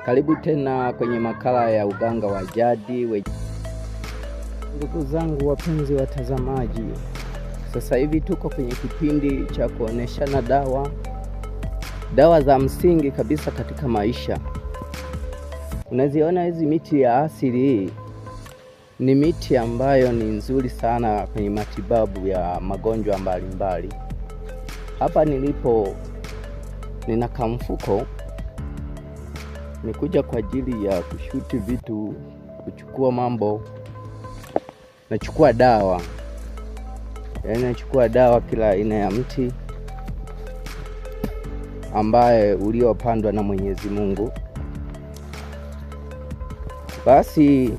Karibu tena kwenye makala ya uganga wa jadi. Ndugu zangu wapenzi watazamaji, sasa hivi tuko kwenye kipindi cha kuoneshana dawa za msingi kabisa katika maisha. Unaziona hizi miti ya asili, hii ni miti ambayo ni nzuri sana kwenye matibabu ya magonjwa mbalimbali. Hapa nilipo nina kamfuko, nikuja kwa ajili ya kushuti vitu, kuchukua mambo. Nachukua dawa, yaani nachukua dawa kila aina ya mti ambaye uliopandwa na Mwenyezi Mungu. Basi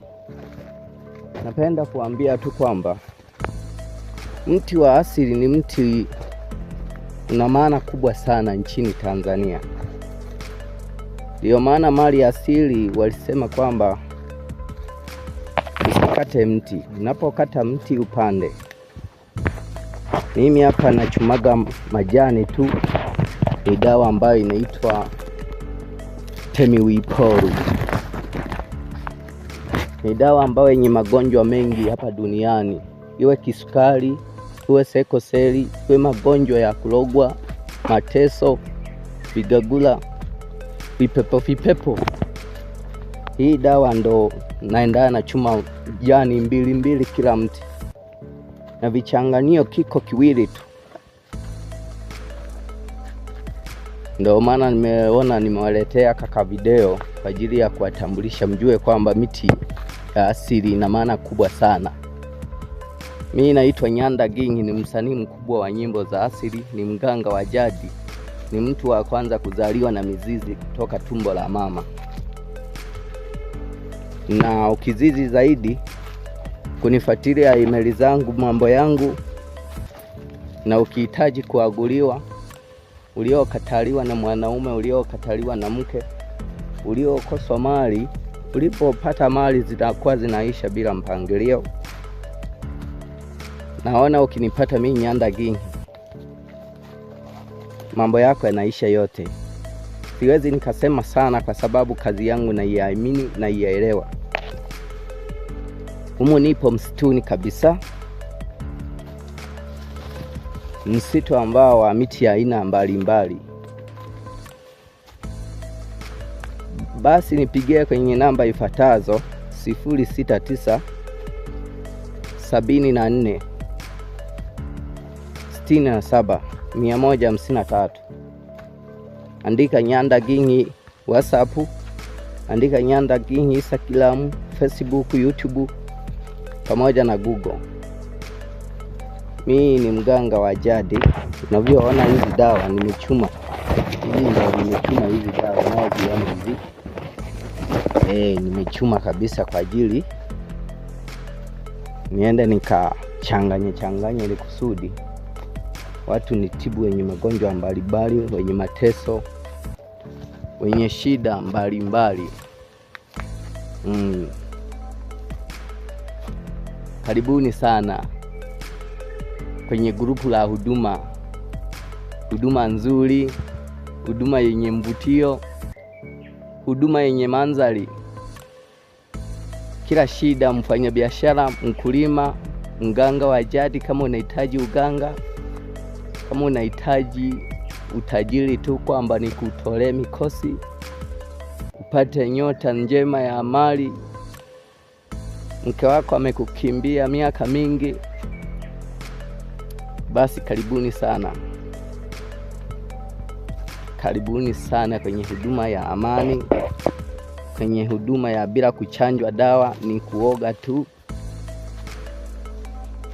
napenda kuambia tu kwamba mti wa asili ni mti una maana kubwa sana nchini Tanzania. Ndio maana mali asili walisema kwamba usikate mti, unapokata mti upande. Mimi hapa nachumaga majani tu, ni dawa ambayo inaitwa Temiwiporu. Ni dawa ambayo yenye magonjwa mengi hapa duniani, iwe kisukari, iwe sekoseli, iwe magonjwa ya kulogwa, mateso, vigagula, vipepo vipepo. Hii dawa ndo naendana na chuma jani mbili mbili kila mti, na vichanganio kiko kiwili tu. Ndio maana nimeona nimewaletea kaka video kwa ajili ya kuwatambulisha, mjue kwamba miti ya asili ina maana kubwa sana. Mimi naitwa Nyanda Gingi, ni msanii mkubwa wa nyimbo za asili, ni mganga wa jadi, ni mtu wa kwanza kuzaliwa na mizizi kutoka tumbo la mama. Na ukizizi zaidi kunifuatilia email zangu, mambo yangu, na ukihitaji kuaguliwa, uliokataliwa na mwanaume, uliokataliwa na mke, uliokoswa mali, ulipopata mali zitakuwa zinaisha bila mpangilio. Naona ukinipata mimi Nyanda Gingi, mambo yako yanaisha yote. Siwezi nikasema sana kwa sababu kazi yangu naiamini na ielewa. Humu nipo msituni kabisa, msitu ambao wa miti ya aina mbalimbali. Basi nipigie kwenye namba ifuatazo: 069 74 67 153. Andika Nyanda Gingi WhatsApp, andika Nyanda Gingi Instagram, Facebook, YouTube pamoja na Google. Mimi ni mganga wa jadi. Unavyoona hizi dawa nimechuma. Hizi ndio nimechuma hizi dawa unazoziona hizi. Nimechuma kabisa kwa ajili niende nikachanganye changanye ili kusudi watu nitibu wenye magonjwa mbalimbali, wenye mateso, wenye shida mbalimbali. Karibuni sana kwenye grupu la huduma, huduma nzuri, huduma yenye mvutio, huduma yenye mandhari. Kila shida, mfanyabiashara, mkulima, mganga wa jadi, kama unahitaji uganga, kama unahitaji utajiri tu kwamba nikutolee mikosi upate nyota njema ya mali, mke wako amekukimbia miaka mingi, basi karibuni sana. Karibuni sana kwenye huduma ya amani, kwenye huduma ya bila kuchanjwa dawa, ni kuoga tu.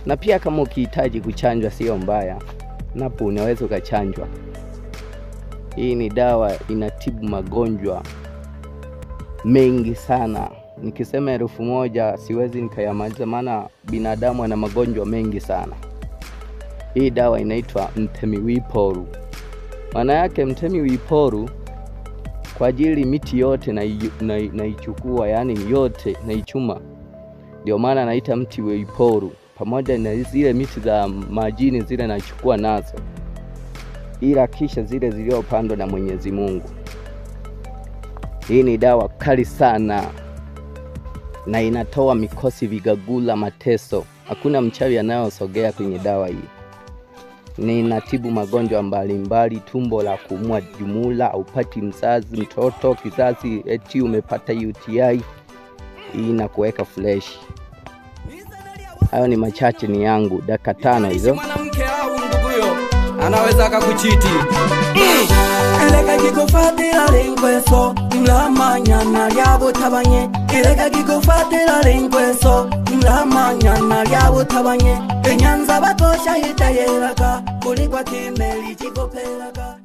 Na pia kama ukihitaji kuchanjwa sio mbaya, napo unaweza ukachanjwa. Hii ni dawa inatibu magonjwa mengi sana. Nikisema 1000 siwezi nikayamaliza, maana binadamu ana magonjwa mengi sana. Hii dawa inaitwa Mtemiwiporu. Maana yake Mtemiwiporu kwa ajili miti yote naichukua, yani yote naichuma. Ndio maana naita mti wiporu, pamoja na zile miti za majini zile nachukua nazo, ila kisha zile zilizopandwa na Mwenyezi Mungu. Hii ni dawa kali sana na inatoa mikosi, vigagula, mateso. Hakuna mchawi anayosogea kwenye dawa hii. Ni inatibu magonjwa mbalimbali, tumbo la kuumwa jumula, upati mzazi, mtoto, kizazi, eti umepata UTI. Hii inakuweka fresh. Hayo ni machache ni yangu, dakika 5 hizo. Mwanamke au nduguyo anaweza akakuchiti. Eleka kikufatira linkweso mlamanyana lyabutabanye. Eleka kikufatira linkweso mlamanyana lyabutabanye. Enyanza batosha hitayelaka kulikwa kimeli chikopelaka.